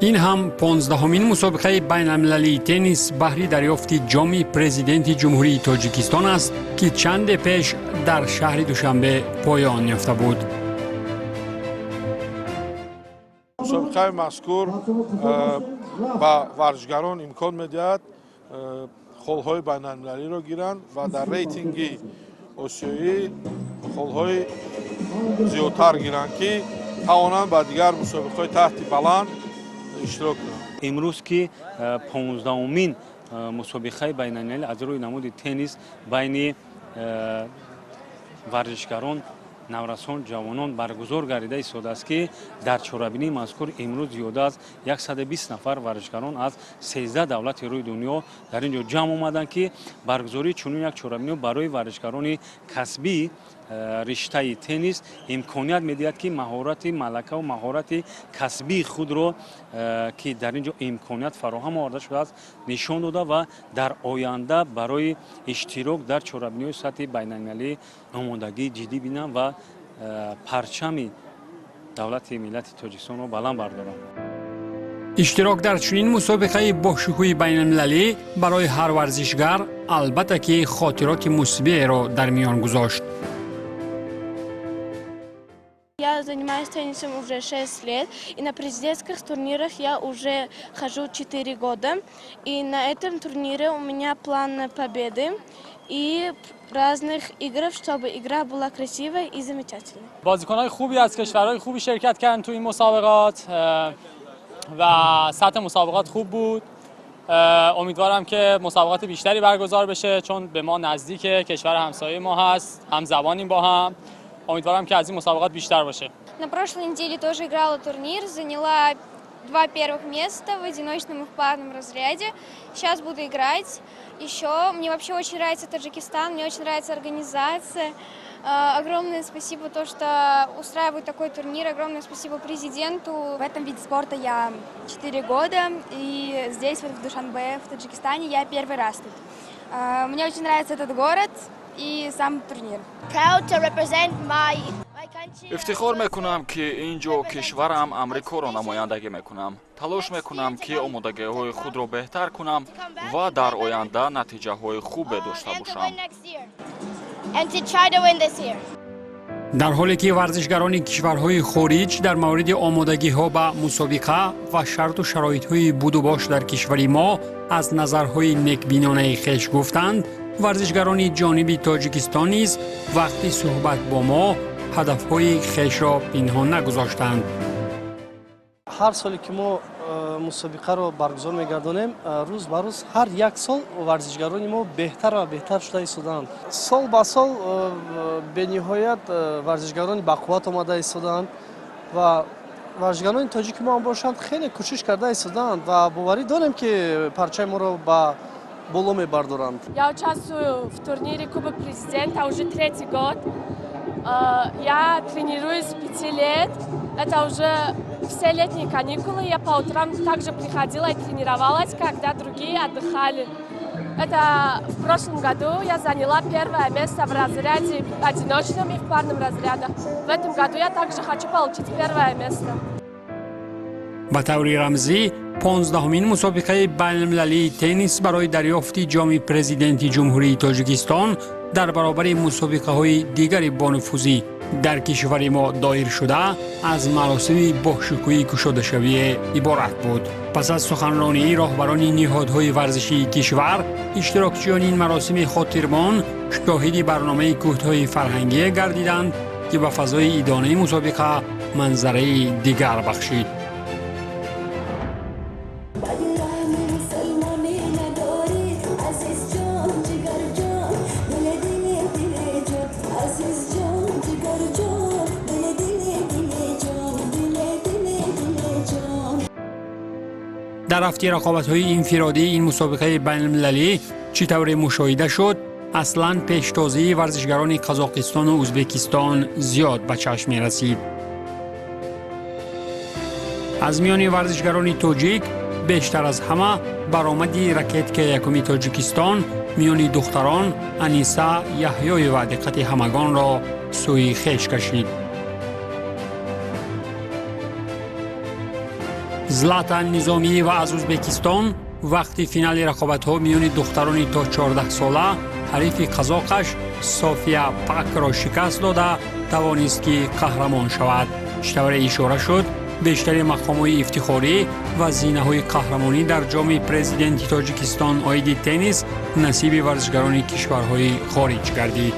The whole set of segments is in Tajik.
Ин ҳам 15-умин мусобиқаи байналмилалии теннис баҳри дарёфти ҷоми Президенти Ҷумҳурии Тоҷикистон аст, ки чанде пеш дар шаҳри Душанбе поён ёфта буд. Мусобиқаи мазкур ба варзишгарон имкон медиҳад холҳои байналмилалиро гиранд ва дар рейтинги осиёӣ холҳои зиёдтар гиранд, ки тавонанд ба дигар мусобиқаҳои таҳти баланд иштирок кунанд. Имрӯз ки 15-умин мусобиқаи байналмилалӣ аз рӯи намуди теннис байни варзишгарон, наврасон, ҷавонон баргузор гардида истодааст, ки дар чорабинии мазкур имрӯз зиёда аз 120 нафар варзишгарон аз 13 давлати рӯи дунё дар ин ҷо ҷамъ омаданд, ки баргузории чунин як чорабиниҳо барои варзишгарони касбӣ риштаи теннис имконият медиҳад, ки маҳорати малакаву маҳорати касбии худро, ки дар ин ҷо имконият фароҳам оварда шудааст, нишон дода ва дар оянда барои иштирок дар чорабиниҳои сатҳи байналмилалӣ омодагии ҷиддӣ бинанд ва парчами давлати миллати Тоҷикистонро баланд бардоранд. Иштирок дар чунин мусобиқаи бошукӯҳи байналмилалӣ барои ҳар варзишгар албатта ки хотироти мусбиеро дар миён гузошт. Я занимаюсь теннисом уже 6 лет, и на президентских турнирах я уже хожу 4 года. И на этом турнире у меня план победы и разных игр, чтобы игра была красивой и замечательной. بازیکنهای خوبی از کشورهای خوبی شرکت کردن تو این مسابقات و سطح مسابقات خوب بود. امیدوارم که مسابقات بیشتری برگزار بشه، چون به ما نزدیک، کشور همسایه ما هست، هم زبانیم با هم. امیدوارم که از این مسابقات بیشتر باشه. На прошлой неделе тоже играла турнир, заняла два первых места в одиночном и в парном разряде. Сейчас буду играть еще. Мне вообще очень нравится Таджикистан, мне очень нравится организация. Огромное спасибо то, что устраивают такой турнир. Огромное спасибо президенту. В этом виде спорта я 4 года, и здесь, вот в Душанбе, в Таджикистане, я первый раз тут. Мне очень нравится этот город и сам турнир. Proud to represent my country. Ифтихор мекунам, ки ин ҷо кишварам Амрикоро намояндагӣ мекунам. Талош мекунам, ки омодагиҳои худро беҳтар кунам ва дар оянда натиҷаҳои хубе дошта And to бошам. Win next year. And to try to win this year. Дар ҳоле ки варзишгарони кишварҳои хориҷ дар мавриди омодагиҳо ба мусобиқа ва шарту шароитҳои будубош дар кишвари мо аз назарҳои некбинонаи хеш гуфтанд, варзишгарони ҷониби Тоҷикистон низ вақти суҳбат бо мо ҳадафҳои хешро пинҳон нагузоштанд. Ҳар соле ки мо мусобиқаро баргузор мегардонем, рӯз ба рӯз ҳар як сол варзишгарони мо беҳтар ва беҳтар шуда истодаанд. Сол ба сол бениҳоят варзишгарони бақувват омада истодаанд ва варзишгарони тоҷики мо ҳам бошанд, хеле кӯшиш карда истодаанд ва боварӣ дорем, ки парчаи моро ба боло мебардоранд. Я участвую в турнире Кубок Президента уже третий год. Я тренируюсь с 5 лет. Это уже все летние каникулы. Я по утрам также приходила и тренировалась, когда другие отдыхали. Это в прошлом году я заняла первое место в разряде одиночном и в парном разрядах. В этом году я также хочу получить первое место. Ба таври рамзӣ 15-умин мусобиқаи байналмилалии теннис барои дарёфти ҷоми Президенти Ҷумҳурии Тоҷикистон дар баробари мусобиқаҳои дигари бонуфузӣ дар кишвари мо доир шуда аз маросими бошукӯҳи кушодашавие иборат буд. Пас аз суханронии роҳбарони ниҳодҳои варзишии кишвар, иштирокчиёни ин маросими хотирмон шоҳиди барномаи кӯтоҳи фарҳангие гардиданд, ки ба фазои идонаи мусобиқа манзараи дигар бахшид. Мусалмонӣ надорӣ, азизҷон, ҷигарҷон, диле, диле, диле ҷон, азизҷон, ҷигарҷон, диле, диле, диле ҷон, диле, диле, диле ҷон. Дар рафти рақобатҳои инфиродии ин мусобиқаи байналмилалӣ, чӣ тавре мушоҳида шуд, аслан пештозии варзишгарони Қазоқистону Ӯзбекистон зиёд ба чашм мерасид. Аз миёни варзишгарони тоҷик бештар аз ҳама баромади ракеткаи якуми Тоҷикистон миёни духтарон Аниса Яҳёева диққати ҳамагонро сӯи хеш кашид. Злата Низомиева аз Ӯзбекистон вақти финали рақобатҳо миёни духтарони то 14 сола ҳарифи қазоқаш София Пакро шикаст дода, тавонист, ки қаҳрамон шавад. Чӣ тавре ишора шуд, бештари мақомҳои ифтихорӣ ва зинаҳои қаҳрамонӣ дар Ҷоми Президенти Тоҷикистон оиди теннис насиби варзишгарони кишварҳои хориҷ гардид.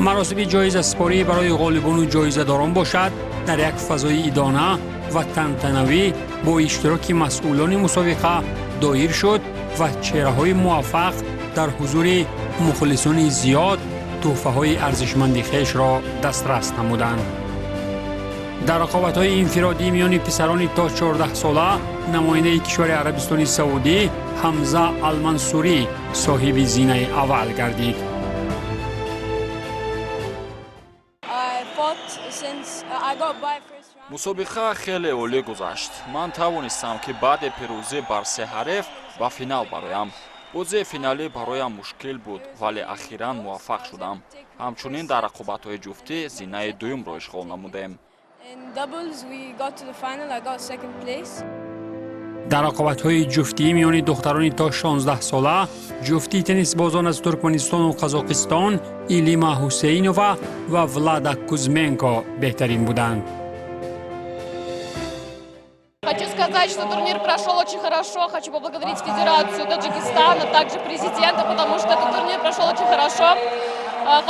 Маросими ҷоизаспорӣ барои ғолибону ҷоизадорон бошад, дар як фазои идона ва тантанавӣ бо иштироки масъулони мусобиқа доир шуд ва чеҳраҳои муваффақ дар ҳузури мухлисони зиёд тӯҳфаҳои арзишманди хешро дастрас намуданд. Дар рақобатҳои инфиродӣ миёни писарони то 14 сола намояндаи кишвари Арабистони Саудӣ Ҳамза Алмансурӣ соҳиби зинаи аввал гардид. Мусобиқа хеле олӣ гузашт. Ман тавонистам, ки баъди пирӯзӣ бар се ҳариф ба финал бароям. Бозии финалӣ бароям мушкил буд, вале ахиран муваффақ шудам. Ҳамчунин дар рақобатҳои ҷуфтӣ зинаи дуюмро ишғол намудем. Дар рақобатҳои ҷуфтӣ миёни духтарони то 16 сола ҷуфти теннисбозон аз Туркманистону Қазоқистон Илима Ҳусейнова ва Влада Кузменко беҳтарин буданд. Хочу сказать, что турнир прошел очень хорошо. Хочу поблагодарить Федерацию Таджикистана, также президента, потому что этот турнир прошел очень хорошо.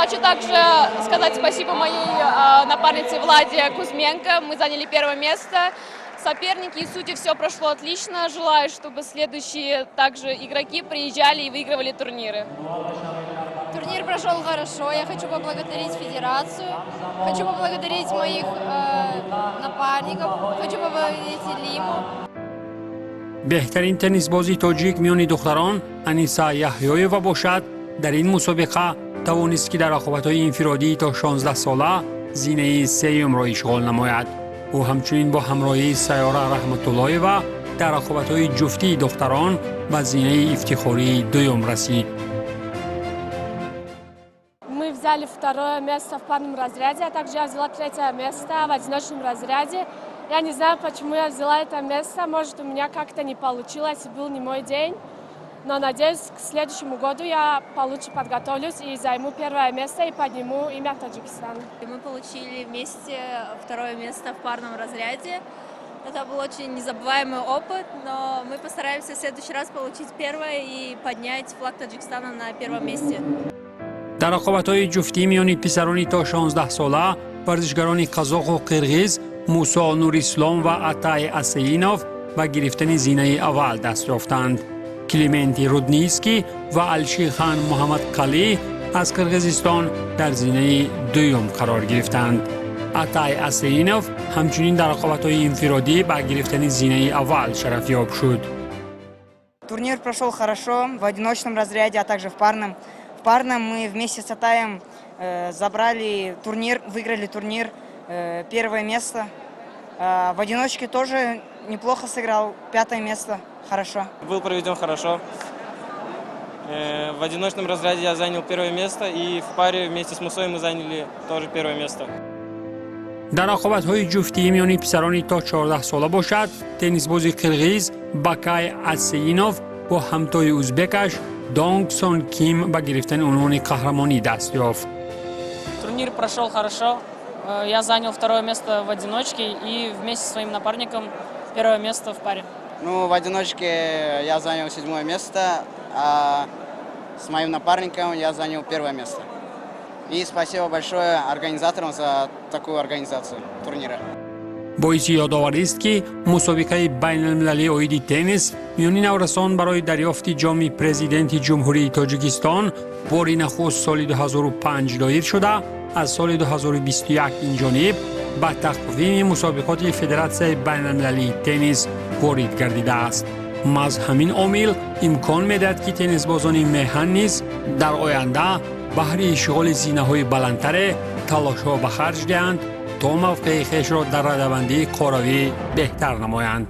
Хочу также сказать спасибо моей напарнице Владе Кузьменко. Мы заняли первое место. Соперники и судьи, все прошло отлично. Желаю, чтобы следующие также игроки приезжали и выигрывали турниры. Турнир прошел хорошо. Я хочу поблагодарить федерацию, хочу поблагодарить моих напарников, хочу поблагодарить Лиму. Беҳтарин теннисбози тоҷик миёни духтарон Аниса Яҳёева бошад, дар ин мусобиқа тавонист, ки дар рақобатҳои инфиродии то 16 сола зинаи сеюмро ишғол намояд. Ӯ ҳамчунин бо ҳамроҳии Сайёра Раҳматуллоева дар рақобатҳои ҷуфтии духтарон ба зинаи ифтихории дуюм расид. Мы взяли второе место в парном разряде, а также я взяла третье место в одиночном разряде. Я не знаю, почему я взяла это место, может, у меня как-то не получилось, был не мой день. Но надеюсь, к следующему году я получше подготовлюсь и займу первое место и подниму имя Таджикистана. Мы получили вместе второе место в парном разряде. Это был очень незабываемый опыт, но мы постараемся в следующий раз получить первое и поднять флаг Таджикистана на первом месте. Дар рақобатҳои ҷуфтӣ миёни писарони то 16 сола варзишгарони қазоқу қирғиз Мусо Нурислом ва Атай Асеинов ба гирифтани зинаи аввал даст ёфтанд. Клименти Рудницкий ва Алшихан Муҳаммадқалӣ аз Қирғизистон дар зинаи дуюм қарор гирифтанд. Атай Асеинов ҳамчунин дар рақобатҳои инфиродӣ ба гирифтани зинаи аввал шарафёб шуд. Турнир прошел хорошо в одиночном разряде, а также в парном. В парном мы вместе с Атаем забрали турнир, выиграли турнир, первое место. В одиночке тоже неплохо сыграл, пятое место, хорошо. Был проведен хорошо. В одиночном разряде я занял первое место, и в паре вместе с Мусой мы заняли тоже первое место. Дар рақобатҳои ҷуфтӣ миёни писарони то 14 сола бошад, теннисбози қирғиз Бакай Асеинов бо ҳамтои узбекаш Донг Сон Ким ба гирифтани унвони қаҳрамонӣ даст ёфт. Турнир прошел хорошо. Я занял второе место в одиночке и вместе со своим напарником первое место в паре. Ну, в одиночке я занял седьмое место, а с моим напарником я занял первое место. И спасибо большое организаторам за такую организацию турнира. Боиси ёдоварист, ки мусобиқаи байналмилалии оиди теннис миёни наврасон барои дарёфти Ҷоми Президенти Ҷумҳурии Тоҷикистон бори нахуст соли 2005 доир шуда, аз соли 2021 инҷониб ба тақвими мусобиқоти Федератсияи байналмилалии теннис ворид гардидааст. Маҳз ҳамин омил имкон медиҳад, ки теннисбозони меҳан низ дар оянда баҳри ишғоли зинаҳои баландтаре талошҳо ба харҷ диҳанд, то мавқеи хешро дар радабандии қорравӣ беҳтар намоянд.